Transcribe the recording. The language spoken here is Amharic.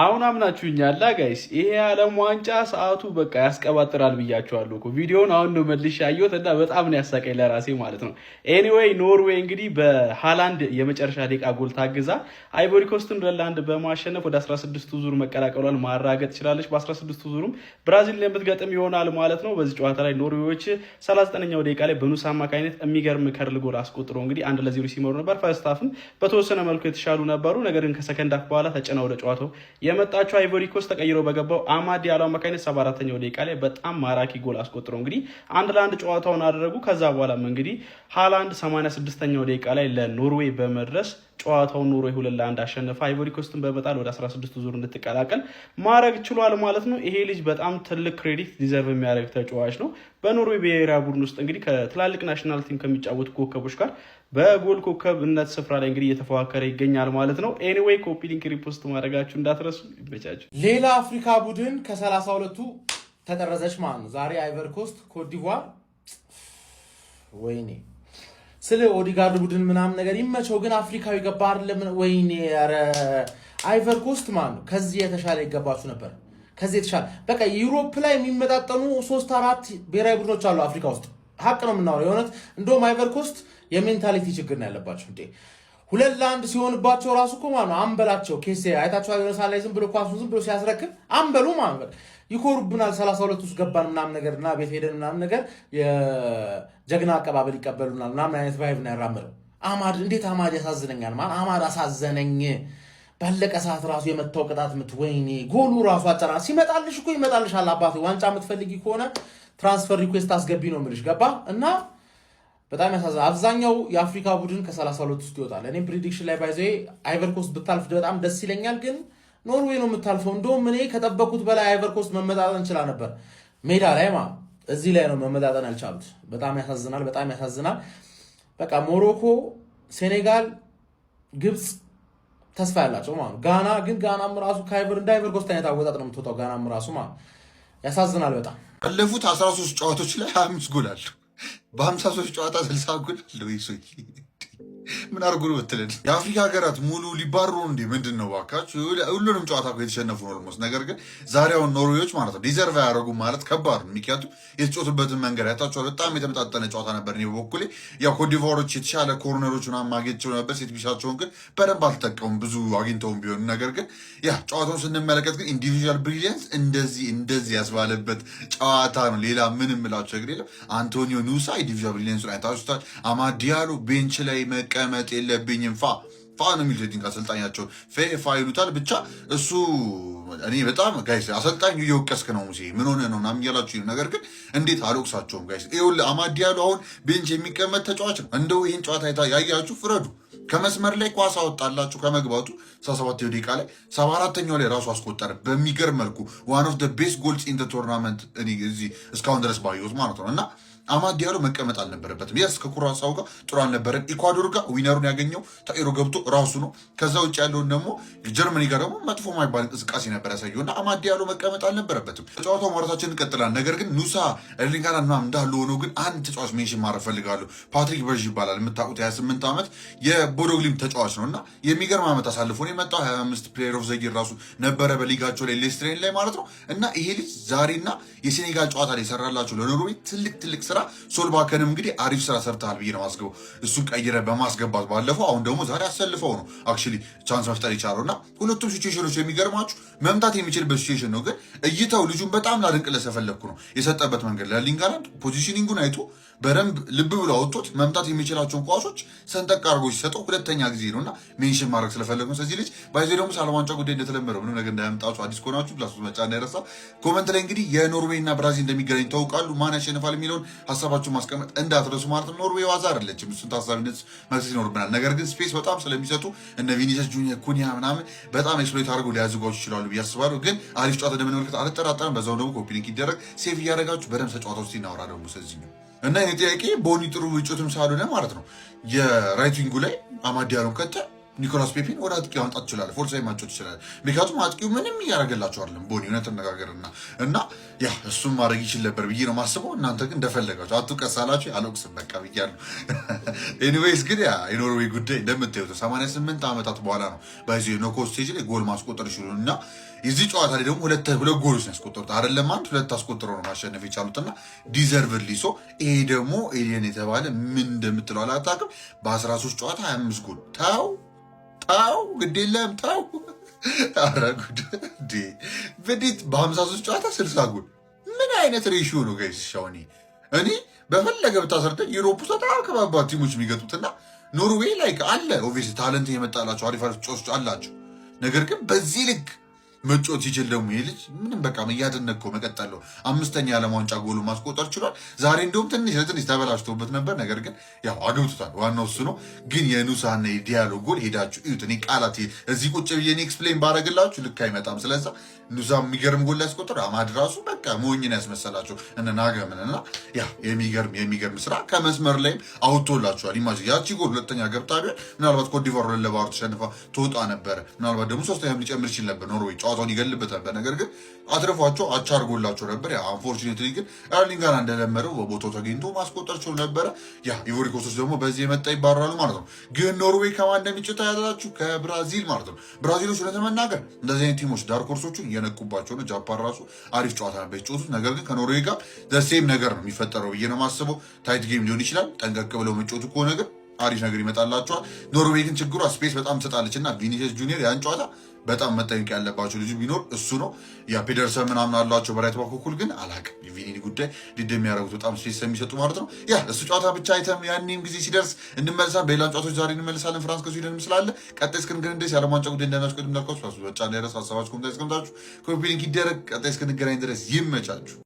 አሁን አምናችሁኛላ guys። ይሄ የዓለም ዋንጫ ሰዓቱ በቃ ያስቀባጥራል ብያችኋለሁ እኮ። ቪዲዮውን አሁን ነው መልሼ ያየሁት እና በጣም ነው ያሳቀኝ ለራሴ ማለት ነው። Anyway፣ ኖርዌይ እንግዲህ በሃላንድ የመጨረሻ ደቂቃ ጎል ታግዛ አይቮሪ ኮስትን 2-1 በማሸነፍ ወደ 16ቱ ዙር መቀላቀሏን ማረጋገጥ ችላለች። በ16ቱ ዙሩም ብራዚል የምትገጥም ይሆናል ማለት ነው። በዚህ ጨዋታ ላይ ኖርዌዎች 39ኛው ደቂቃ ላይ በኑሳ አማካኝነት የሚገርም curl ጎል አስቆጥሮ እንግዲህ 1-0 ሲመሩ ነበር። First half ም በተወሰነ መልኩ የተሻሉ ነበሩ። ነገር ግን ከ second half በኋላ ተጭነው ወደ ጨዋታው የመጣችው አይቮሪ ኮስት ተቀይሮ በገባው አማድ ዲያሎ አማካኝነት 74ኛው ደቂቃ ላይ በጣም ማራኪ ጎል አስቆጥሮ እንግዲህ 1-1 ጨዋታውን አደረጉ። ከዛ በኋላም እንግዲህ ሃላንድ 86ኛው ደቂቃ ላይ ለኖርዌይ በመድረስ ጨዋታውን ኖርዌይ 2-1 አሸነፈ። አይቮሪ ኮስትን በመጣል ወደ 16ቱ ዙር እንድትቀላቀል ማድረግ ችሏል ማለት ነው። ይሄ ልጅ በጣም ትልቅ credit deserve የሚያደርግ ተጫዋች ነው። በኖርዌይ ብሔራዊ ቡድን ውስጥ እንግዲህ ከትላልቅ national team ከሚጫወቱ ኮከቦች ጋር በጎል ኮከብነት ስፍራ ላይ እንግዲህ እየተፎካከረ ይገኛል ማለት ነው። Anyway፣ copy link፣ repost ማድረጋችሁ እንዳትረሱ። ይመቻችሁ። ሌላ አፍሪካ ቡድን ከ32ቱ ተጠረዘች ማለት ነው። ዛሬ አይቨር ኮስት ኮትዲቯር። ወይኔ፣ ስለ ኦዲጋርድ ቡድን ምናምን ነገር ይመቸው፣ ግን አፍሪካዊ ገባ አይደለም። ወይኔ፣ ኧረ አይቨር ኮስት ማለት ነው ከዚህ የተሻለ ይገባችሁ ነበር። ከዚህ የተሻለ፣ በቃ Europe ላይ የሚመጣጠኑ ሶስት አራት ብሔራዊ ቡድኖች አሉ አፍሪካ ውስጥ። ሀቅ ነው የምናወራው የእውነት። እንደውም አይቨር ኮስት የ mentality ችግር ነው ያለባቸው እንዴ። 2-1 ሲሆንባቸው ራሱ እኮ ማለት ነው አንበላቸው ኬሴ አይታችኋል። የሆነ ሰዓት ላይ ዝም ብሎ ኳሱን ዝም ብሎ ሲያስረክብ አንበሉ ማለት ነው ይኮሩብናል። 32 ውስጥ ገባን ምናምን ነገር እና ቤት ሄደን ምናምን ነገር የጀግና አቀባበል ይቀበሉናል ምናምን አይነት vibe ነው ያራምደው። አማድ እንዴት፣ አማድ ያሳዝነኛል። ማለት አማድ አሳዘነኝ። ባለቀ ሰዓት ራሱ የመታው ቅጣት ምት፣ ወይኔ፣ ጎሉ ራሱ አጨራ ሲመጣልሽ እኮ ይመጣልሻል። አባቴ፣ ዋንጫ የምትፈልጊ ከሆነ transfer request አስገቢ ነው የምልሽ። ገባ? እና በጣም ያሳዝናል። አብዛኛው የአፍሪካ ቡድን ከ32 ውስጥ ይወጣል። እኔም prediction ላይ by the way አይቨር ኮስት ብታልፍ በጣም ደስ ይለኛል፣ ግን ኖርዌይ ነው የምታልፈው። እንደውም እኔ ከጠበኩት በላይ አይቨር ኮስት መመጣጠን እንችላ ነበር ሜዳ ላይ እዚህ ላይ ነው መመጣጠን ያልቻሉት። በጣም ያሳዝናል። በጣም ያሳዝናል። በቃ ሞሮኮ፣ ሴኔጋል፣ ግብፅ ተስፋ ያላቸው ማለት ነው። ጋና ግን ጋናም ራሱ ከአይቨር እንደ አይቨር ኮስት አይነት አወጣጥ ነው የምትወጣው። ጋናም ራሱ ማለት ያሳዝናል በጣም። ባለፉት 13 ጨዋታዎች ላይ 25 ጎል አለው። በ53 ጨዋታ 60 ጎል አለው። ይህ ሰውዬ ምን አድርጎ ነው ብትለን፣ የአፍሪካ ሀገራት ሙሉ ሊባሩ እንዴ? ምንድን ነው እባካችሁ? ሁሉንም ጨዋታ እኮ የተሸነፉ ነው almost። ነገር ግን ዛሬ አሁን ኖርዌዎች ማለት ነው deserve አያደርጉም ማለት ከባድ ነው። ምክንያቱም የተጫወቱበትን መንገድ አይታችኋል። በጣም የተመጣጠነ ጨዋታ ነበር። እኔ በበኩሌ ያው ኮትዲቯሮች የተሻለ corner ኦች ምናምን ማግኘት ችለው ነበር። Set piece ኣቸውን ግን በደንብ አልተጠቀሙም፣ ብዙ አግኝተውም ቢሆን። ነገር ግን ያ ጨዋታውን ስንመለከት ግን individual brilliance እንደዚህ እንደዚህ ያስባለበት ጨዋታ ነው። ሌላ ምንም ምላቸው ነገር የለም። አንቶኒዮ ኑሳ individual brilliance ኡን አይታችሁታል። አማድ ዲያሎ bench ላይ መቀመጥ የለብኝም፣ ፋ ፋ ነው የሚሉት think አሰልጣኛቸውን ፋ ይሉታል። ብቻ እሱ እኔ በጣም guys አሰልጣኙ እየወቀስክ ነው፣ ሙሴ ምን ሆነ ነው ምናምን እያላችሁ፣ ነገር ግን እንዴት አልወቅሳቸውም guys። ይኸውልህ፣ አማድ ዲያሎ አሁን bench የሚቀመጥ ተጫዋች ነው። እንደው ይህን ጨዋታ ያያችሁ ፍረዱ። ከመስመር ላይ ኳስ አወጣላችሁ ከመግባቱ 77 ደቂቃ ላይ፣ 74ኛው ላይ ራሱ አስቆጠረ በሚገርም መልኩ፣ one of best goals in tournament እዚህ እስካሁን ድረስ ባየሁት ማለት ነው። እና አማድ ዲያሎ መቀመጥ አልነበረበትም። Yes፣ ከኩራሳው ጋር ጥሩ አልነበረም። ኢኳዶር ጋር winner ኡን ያገኘው ተቀይሮ ገብቶ ራሱ ነው። ከዛ ውጭ ያለውን ደግሞ ጀርመኒ ጋር ደግሞ መጥፎ ማይባል እንቅስቃሴ ነበር ያሳየው እና አማድ ዲያሎ መቀመጥ አልነበረበትም። ጨዋታው ማውራታችን እንቀጥላለን። ነገር ግን ኑሳ፣ ኤርሊንግ ሃላንድ ምናምን እንዳሉ ሆኖ ግን አንድ ተጫዋች mention ማድረግ ፈልጋለሁ። ፓትሪክ በርዥ ይባላል። የምታውቁት 28 ዓመት የቦዶ ግሊምት ተጫዋች ነው እና የሚገርም ዓመት አሳልፎ ነው የመጣው። 25 player of the year ራሱ ነበረ በሊጋቸው ላይ፣ ሌስትሬን ላይ ማለት ነው። እና ይሄ ልጅ ዛሬና የሴኔጋል ጨዋታ ላይ የሰራላቸው ለኖርዌይ ትልቅ ትልቅ ስራ፣ ሶልባከንም እንግዲህ አሪፍ ስራ ሰርተሃል ብዬ ነው ማስገበው። እሱን ቀይረ በማስገባት ባለፈው፣ አሁን ደግሞ ዛሬ አሰልፈው ነው actually chance መፍጠር የቻለው። እና ሁለቱም situation ኦች የሚገርማችሁ መምታት የሚችልበት situation ነው። ግን እይታው ልጁን በጣም ላደንቅለት ስለፈለግኩ ነው፣ የሰጠበት መንገድ ለኤርሊንግ ሃላንድ positioning ኡን አይቶ በደንብ ልብ ብሎ አውጥቶት መምታት የሚችላቸውን ኳሶች ሰንጠቅ አድርጎ ሲሰጠው ሁለተኛ ጊዜ ነው እና mention ማድረግ ስለፈለግ ነው። ስለዚህ ልጅ by the way ደግሞ ስለ ዋንጫ ጉዳይ እንደተለመደው ምንም ነገር እንዳያመጣችሁ፣ አዲስ ከሆናችሁ plus መጫን እንዳይረሳ። Comment ላይ እንግዲህ የኖርዌይ እና ብራዚል እንደሚገናኝ ታውቃሉ። ማን ያሸንፋል የሚለውን ሀሳባችሁን ማስቀመጥ እንዳትረሱ ማለት ነው። ኖርዌይ ዋዛ አይደለችም፣ እሱን ታሳቢነት መክሰስ ይኖርብናል። ነገር ግን space በጣም ስለሚሰጡ እነ ቪኒሲየስ ጁኒየር፣ ኩኒያ ምናምን በጣም exploit አድርገው ሊያዝጓችሁ ይችላሉ ብዬ አስባለሁ። ግን አሪፍ ጨዋታ እንደምንመለከት አልጠራጠርም። በዛው ደግሞ copy link ይደረግ፣ save እያደረጋችሁ በደንብ ጨዋታ ውስጥ ይናወራ ደግሞ ስለዚህ ነው። እና የኔ ጥያቄ ቦኒ ጥሩ ውጭትም ሳልሆነ ማለት ነው የ right wing ኡ ላይ አማድ ዲያሎን ከተ ኒኮላስ ፔፔን ወደ አጥቂ ማምጣት ትችላለህ። False nine ማጫወት ትችላለህ። ምክንያቱም አጥቂው ምንም እያደረገላቸው አይደለም። ቦኒ እውነት እነጋገርና እና yeah፣ እሱም ማድረግ ይችል ነበር ብዬ ነው ማስበው። እናንተ ግን እንደፈለጋችሁ አትውቀሳላችሁ። አልወቅስም በቃ ብያለሁ። Anyways ግን yeah፣ የኖርዌይ ጉዳይ እንደምታዩት 88 ዓመታት በኋላ ነው by the way knockout stage ላይ ጎል ማስቆጠር ይችሉ እና የዚህ ጨዋታ ላይ ደግሞ ሁለት ሁለት ጎሎች ነው ያስቆጠሩት። አይደለም አንድ ሁለት አስቆጥረው ነው ማሸነፍ የቻሉት እና deservedly so። ይሄ ደግሞ ኤሊየን የተባለ ምን እንደምትለው አላታውቅም። በ13 ጨዋታ 25 ጎል። ተው ተው፣ ግድ የለም ተው። ኧረ ጉድ! በዴት በ53 ጨዋታ 60 ጎል ምን አይነት ratio ነው guys? አሁን እኔ በፈለገ ብታሰርተኝ Europe ውስጥ በጣም ከባባድ team ኦች የሚገጡትና ኖርዌይ ላይ አለ obviously talent የመጣላቸው አሪፍ አሪፍ ተጫዋቾች አላቸው። ነገር ግን በዚህ ልክ መጫወት ሲችል ደግሞ ይሄ ልጅ ምንም በቃ እያደነቅከው መቀጠል ነው። አምስተኛ የዓለም ዋንጫ ጎሉ ማስቆጠር ችሏል። ዛሬ እንደውም ትንሽ ለትንሽ ተበላሽቶበት ነበር፣ ነገር ግን ያው አግብቶታል። ዋናው እሱ ነው። ግን የኑሳና የዲያሎ ጎል ሄዳችሁ እዩት። እኔ ቃላት እዚህ ቁጭ ብዬ እኔ explain ባረግላችሁ ልክ አይመጣም። ስለዛ ኑሳ የሚገርም ጎል ያስቆጠር፣ አማድ ራሱ በቃ ሞኝን ያስመሰላቸው እነ ናገምን እና yeah፣ የሚገርም የሚገርም ስራ ከመስመር ላይም አውጥቶላቸዋል። Imagine ያቺ ጎል ሁለተኛ ገብታ ቢሆን ምናልባት ኮትዲቯር 2-0 ተሸንፋ ትወጣ ነበረ። ምናልባት ደግሞ ሶስተኛም ሊጨምር ይችል ነበር። ኖርዌይ ጨዋታውን ይገልበት ነበር። ነገር ግን አትርፏቸው አቻ አድርጎላቸው ነበር። Yeah፣ unfortunately ግን ኤርሊንግ ሃላንድ እንደለመደው በቦታው ተገኝቶ ማስቆጠር ችሎ ነበረ። Yeah፣ ኢቮሪ ኮስቶች ደግሞ በዚህ የመጣ ይባረራሉ ማለት ነው። ግን ኖርዌይ ከማን እንደሚጫወት ያላችሁ ከብራዚል ማለት ነው። ብራዚሎች እውነት ለመናገር እንደዚህ አይነት team ኦች dark horse ኦቹን እየነቁባቸው ነው። ጃፓን ራሱ አሪፍ ጨዋታ ነበር የተጫወቱት። ነገር ግን ከኖርዌይ ጋር the same ነገር ነው የሚፈጠረው ብዬ ነው የማስበው። Tight game ሊሆን ይችላል። ጠንቀቅ ብለው መጫወቱ ከሆነ ግን አሪፍ ነገር ይመጣላቸዋል። ኖርዌይ ግን ችግሯ space በጣም ትሰጣለች እና ቪኒሲየስ ጁኒየር ያን ጨዋታ በጣም መጠንቀቅ ያለባቸው ልጁ ቢኖር እሱ ነው። Yeah፣ ፔደርሰን ምናምን አሏቸው በ right back በኩል፣ ግን አላውቅም የቪኒ ጉዳይ ሊድ የሚያደርጉት በጣም space የሚሰጡ ማለት ነው። Yeah፣ እሱ ጨዋታ ብቻ አይተም ያኔም ጊዜ ሲደርስ እንመልሳለን። በሌላም ጨዋታዎች ዛሬ እንመልሳለን። ፍራንስ ከስዊድንም ስላለ ቀጣይ እስክንገናኝ ድረስ የዓለም ዋንጫ ጉዳይ እንደሚያስቀድም እንዳልኳችሁ በጫ እንዳይረሳ ሀሳባችሁ comment ያስቀምጣችሁ፣ copy link ይደረግ። ቀጣይ እስክንገናኝ ድረስ ይመቻችሁ።